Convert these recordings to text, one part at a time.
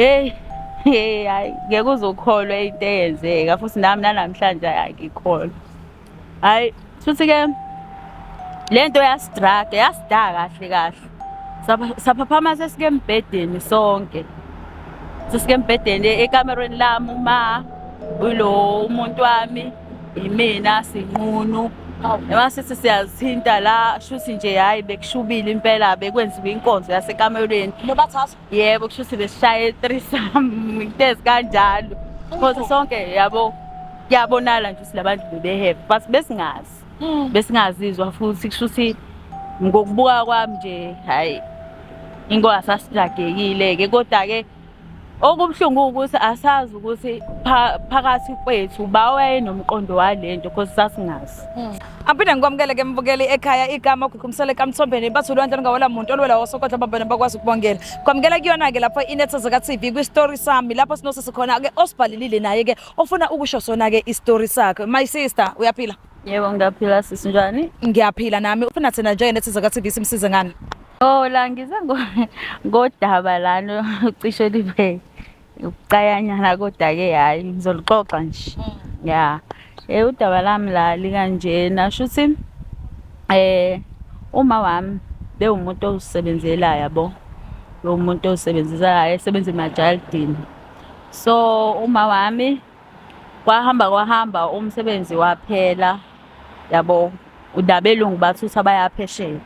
Hey, hey, hayi ngeke uzukholwe into eyenzeka futhi nami nanamhlanje angikholwa. Hayi, futhi ke lento yasidraga, yasidaka kahle kahle. Saphaphama sesike embhedeni sonke. Sesike embhedeni ekamerweni lami uma ulo umuntu wami imina sinqunu. Noma sithi siyazithinta la shuthi nje hayi bekushubile impela bekwenziwa inkonzo yasekamerweni. Nobathathu. Yebo, kusho ukuthi besishaye threesome into ezikanjalo. Because sonke yabo kuyabonala nje ukuthi labantu bebeheve but besingazi. Besingazizwa futhi kusho ukuthi ngokubuka kwami nje hayi inkosi sasidragekile-ke kodwa-ke okubuhlungu ukuthi asazi ukuthi phakathi kwethu bawayenomqondo walento because sasingazi. Aphinde ngikwamukele ke mbukeli ekhaya igama uGuqumsele kaMthombeni bathi ulwandle olungawela muntu olwela osokodla babona bakwazi ukubongela. Kwamukela kuyona ke lapho inethezeka TV kwi story sami lapho sinosisi khona ke osibhalelile naye ke ofuna ukusho sona ke i-story sakhe. My sister uyaphila? Yebo, ngiyaphila sisi, njani? Ngiyaphila nami. Ufuna thina njengenethezeka TV simsize ngani? Oh, la ngize ngodaba lana cishe libe ukucayanyana kodwa-ke hhayi ngizoluxoxa nje. Ya. Udaba lami la likanjena shuthi uma wami bewumuntu ozisebenzelayo yabo. Bewumuntu ozisebenzisayo esebenza emajalidini. So uma wami kwahamba kwahamba umsebenzi waphela yabo, nabelungu bathutha baya phesheya.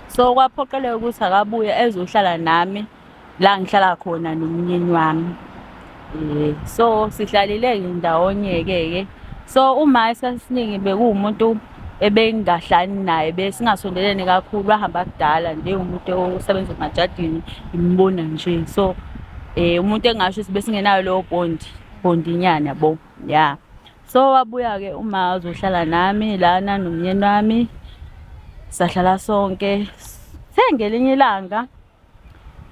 So kwaphoqeleka ukuthi akabuye ezohlala nami la ngihlala khona nomnyeni wami. So sihlalile-ke ndawonye-ke ke. So uma isikhathi esiningi bekuwumuntu ebengingahlali naye, besingasondelene kakhulu, wahamba kudala nje umuntu osebenza emajadini ngimbona nje. So umuntu engingasho ukuthi besingenayo leyo bond, bondinyana yabo, ya. So wabuya-ke uma azohlala nami lana nomnyeni wami, sahlala sonke. Sengelinye ilanga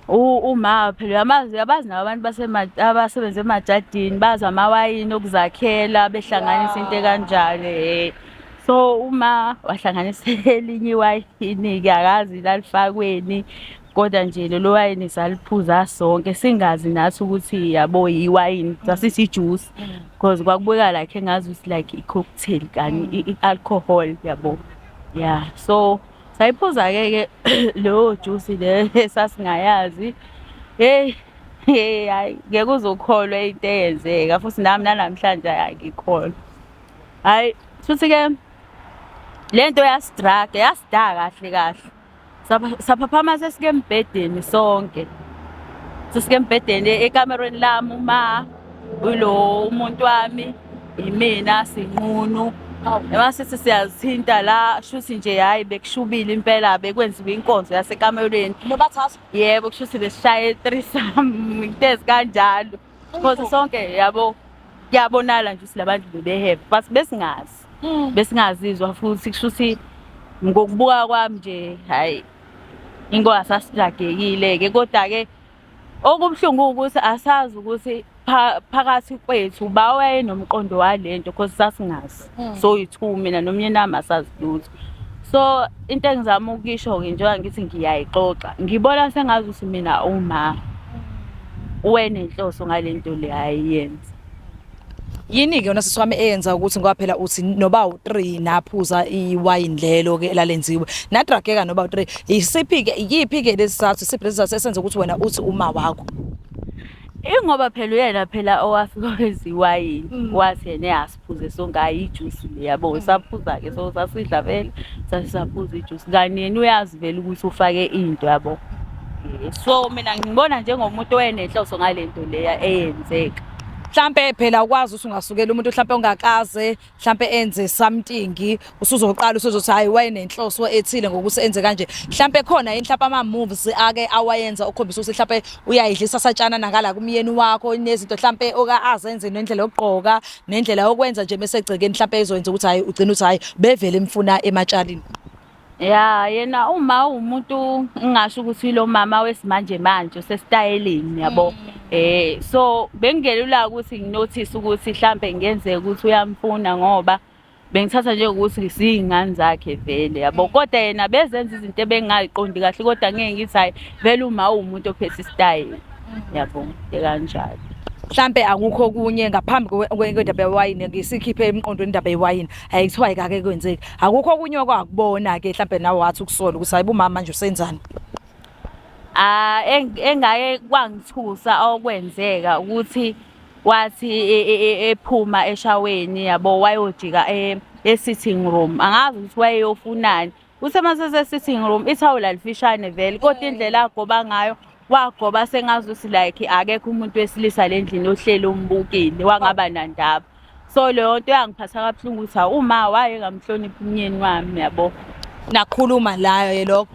uma phela uyamazi, uyabazi nabo abantu abasebenza emajadini bazi amawayini okuzakhela behlanganisa into ekanjalo. So uma wahlanganisa elinye iwayini-ke akazi lalifakweni kodwa nje lelo wayini saliphuza sonke singazi nathi ukuthi yabo iwayini, sasithi ijuice because kwakubukeka like engazi ukuthi like i-cocktail kanye i-alcohol yabo. Yeah, so sayiphuza-ke ke leyo juice le esasingayazi. Hey, hey, hayi ngeke uzukholwe into eyenzeka futhi nami nanamhlanje angikholwa. Hhayi, futhi ke lento yasidraga, yasidaka kahle kahle. Saphaphama sesike embhedeni sonke. Sesike embhedeni ekamerweni lami uma ulo umuntu wami imina sinqunu. Noma sithi siyazithinta la shuthi nje hhayi bekushubile impela bekwenziwa inkonzo yasekamerweni. Nobathathu. Yebo, kushuthi besishaye threesome into ezikanjalo. Because sonke yabo kuyabonala nje ukuthi labantu bebeheve but besingazi. Besingazizwa futhi kusho ukuthi ngokubuka kwami nje hhayi inkosi sasidragekile-ke kodwa-ke okubuhlungu ukuthi asazi ukuthi phakathi kwethu bawayenomqondo walento because sasingazi. So yi-two mina nomnyeni wami asazi lutho. So into engizama ukuyisho-ke njengoba ngithi ngiyayixoxa, ngibona sengazi ukuthi mina uma wenenhloso ngale nto le ayiyenza. Yini-ke yona sisi wami eyenza ukuthi ngoba phela uthi noba u-3 naphuza iwayini lelo ke elalenziwe nadrageka noba u-3 isiphi-ke iyiphi-ke lesizathu isiphi lesizathu esenza ukuthi wena uthi uma wakho? Ingoba phela uyena phela owafika wenza iwayini wathi yena eyasiphuze sonke hhayi ijusi le yabo saphuza-ke so sasidla vele sasisaphuza ijusi kanti yena uyazi vele ukuthi ufake into yabo. So mina ngibona njengomuntu owayenenhloso ngale nto leya eyenzeka. Mhlampe phela ukwazi ukuthi ungasukela umuntu mhlampe ongakaze mhlampe enze something usuzoqala usuzothi hayi wayenenhloso ethile ngokuthi enze kanje. Mhlampe khona yini mhlampe ama moves ake awayenza okukhombisa ukuthi mhlampe uyayidlisa satshana nakala kumyeni wakho nezinto mhlampe oka azenze nendlela yokugqoka nendlela yokwenza nje bese egcekeni mhlampe ezoyenza ukuthi hayi ugcina uthi hayi bevele emfuna ematshalini. Ya, yena uma uwumuntu ngingasho ukuthi lo mama wesimanje manje usesitayeleni yabo. So bengingelula ukuthi nginothise ukuthi mhlambe ngenzeka ukuthi uyamfuna ngoba bengithatha njengokuthi siyingane zakhe vele yabo. Kodwa yena bezenza izinto ebengingayiqondi kahle kodwa ngeke ngithi hayi vele uma uwumuntu ophethe isitayela. Yabo, kanjalo. Mhlambe akukho okunye ngaphambi kwendaba yewayini, ngisikhiphe emqondweni indaba yewayini, ayikuthiwa ayikake kwenzeki. Akukho okunye okwakubona ke mhlambe nawe wathi ukusola ukuthi hayibo umama manje usenzani? Ah, engake kwangithusa okwenzeka ukuthi wathi ephuma eshaweni yabo wayojika e-sitting room, angazi ukuthi wayeyofunani. Uthe uma sese-sitting room ithawula lifishane vele, kodwa indlela agoba ngayo wagoba sengazuthi like akekho umuntu wesilisa le ndlini ohleli umbukile, wangaba nandaba. So leyo nto yangiphatha kabuhlungu ukuthi hawu uma wayengamhloniphi umyeni wami yabo. Nakhuluma layo lokho?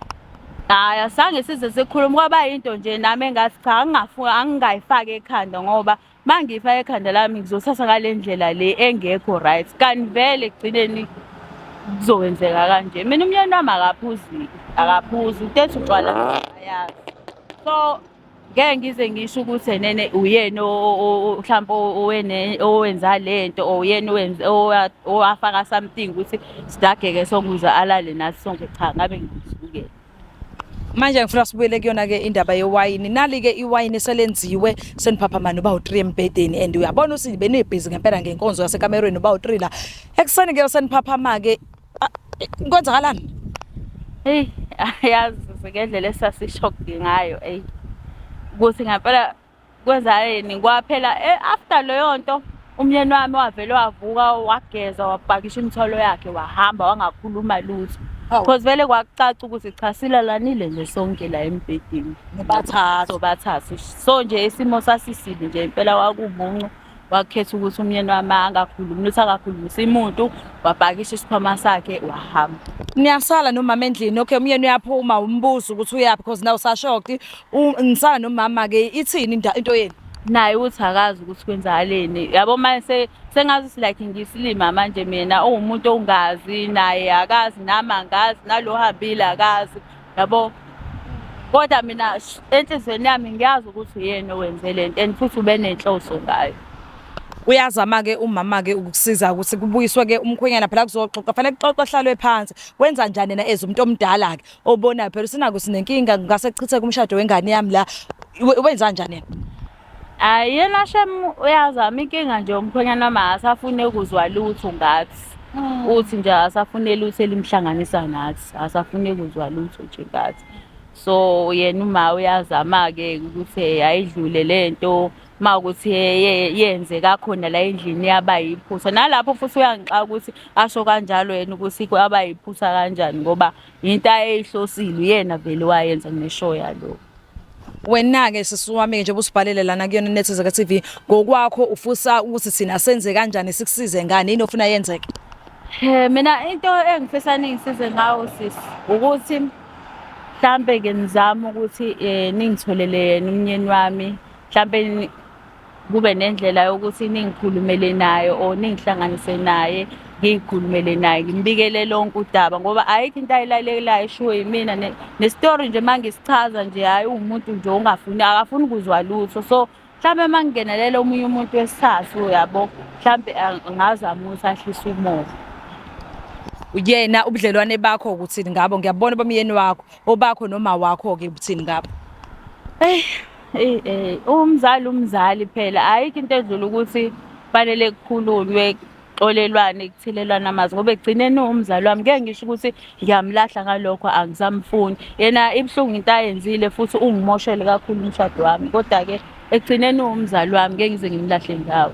Hhayi, asange size sikhulume, kwaba yinto nje nami engathi cha angingayifaki ekhanda ngoba uma ngiyifaka ekhanda lami ngizothatha ngale ndlela le engekho right, kanti vele ekugcineni kuzokwenzeka kanje. Mina umyeni wami akaphuzi, akaphuzi, into ethi utshwala ayazi. So ngeke ngize ngisho ukuthi enene uyena mhlampe owenza le nto or uyena owafaka something ukuthi sidageke sonke ukuze alale nathi sonke, cha ngabe ngiyamsukela. Manje ngifuna sibuyele kuyona ke indaba yewayini. Nali ke iwayini selenziwe seniphaphama noba u3 embhedeni and uyabona ukuthi benibhizi ngempela ngenkonzo yasekamerweni noba u3 la. Ekuseni ke seniphaphama ke kwenzakalani? Hey, yazi ngendlela esasishock ngayo ey. Ukuthi ngempela kwenzayeni kwaphela after leyo nto umyeni wami wavele wavuka wageza wapakisha imithwalo yakhe wahamba wangakhuluma lutho. Because vele kwakucaca ukuthi cha silalanile nje sonke la embhedeni. Nobathathu. Sobathathu. So nje isimo sasisibi nje impela kwakumuncu. Wakhetha ukuthi umyeni wami angakhulumi lutho, angakhulumisi muntu, wapakisha isikhwama sakhe wahamba. Niyasala nomama endlini, okay, umyeni uyaphuma umbuzo ukuthi uyaphi because now usashocked. Ngisala nomama ke, ithini into yenu? Naye uthi akazi ukuthi kwenzakaleni. Yabo manje sengazi ukuthi like ngiyisilima manje mina, uwumuntu ongazi, naye akazi, nami angazi, nalo hambile akazi. Yabo. Kodwa mina enhliziyweni yami ngiyazi ukuthi uyena owenze lento and futhi ube nenhloso ngayo. Uyazama ke umama ke ukukusiza ukuthi kubuyiswe ke umkhwenyana phela kuzoxoxa, fanele kuxoxe hlalwe phansi. Wenza njani yena as umuntu omdala ke obonayo phela usinako sinenkinga ngase kuchitheke umshado wengane yami la. Wenza njani yena? Hayi yena shem uyazama, inkinga nje umkhwenyana wami akasafune kuzwa lutho ngathi. Uthi nje akasafune lutho elimhlanganisa nathi, akasafune kuzwa lutho nje ngathi. So yena uma uyazama-ke ukuthi ayidlule le nto, uma ukuthi yenzeka khona la endlini yaba yiphutha. Nalapho futhi uyangixaka ukuthi asho kanjalo yena ukuthi kwaba yiphutha kanjani ngoba into ayeyihlosile uyena vele wayenza ngisho yalokho. Wena-ke sisi wami-ke njengoba usibhalele lana kuyona iNethezeka TV, ngokwakho ufisa ukuthi thina senze kanjani, sikusize ngani, yini ofuna yenzeke? Mina into engifisa ningisize ngawo sisi ukuthi mhlampe ke nizame ukuthi ningitholele yena umnyeni wami, mhlampe kube nendlela yokuthi ningikhulumele naye or ningihlanganise naye, ngiyikhulumele naye, ngimbikele lonke udaba ngoba ayikho into ayilalelayo eshiwo yimina. Nesitori nje uma ngisichaza nje, hhayi uwumuntu nje ongafuni, akafuni kuzwa lutho. So mhlampe uma kungenelela omunye umuntu wesithathu yabo, mhlampe angazama ukuthi ahlise umoya. Uyena ubudlelwane bakho ukuthini ngabo? Ngiyabona bomyeni wakho, obakho noma wakho-ke ubuthini ngabo? Eyi, eyi, umzali umzali phela, ayikho into edlula ukuthi kufanele kukhulunywe, kuxolelwane, kuthelelwane amazwi ngoba ekugcineni uwumzali wami. Ngeke ngisho ukuthi ngiyamlahla ngalokho, angisamfuni. Yena ibuhlungu into ayenzile futhi ungimoshele kakhulu umshado wami, kodwa-ke ekugcineni uwumzali wami, ngeke ngize ngimlahle ndawo.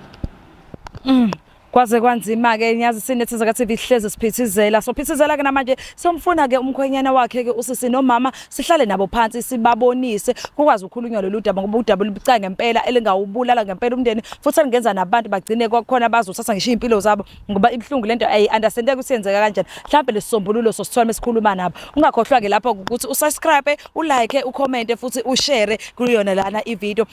Kwaze kwanzima-ke, niyazi siNethezeka TV sihlezi siphithizela. Sophithizela-ke namanje siyomfuna-ke umkhwenyana wakhe-ke usisi nomama, sihlale nabo phansi sibabonise kukwazi ukukhulunywa lolu daba ngoba udaba olubucayi ngempela elingawubulala ngempela umndeni futhi elingenza nabantu bagcine kwakhona bazothatha ngisho iy'mpilo zabo ngoba ibuhlungu lento ayi-understandeki ukuthi yenzeka kanjani. Mhlawumbe lesisombululo sosithola mesikhuluma nabo. Ungakhohlwa-ke lapho ukuthi usubscribe, ulike, ukhomente futhi ushare kuyona lana ividiyo.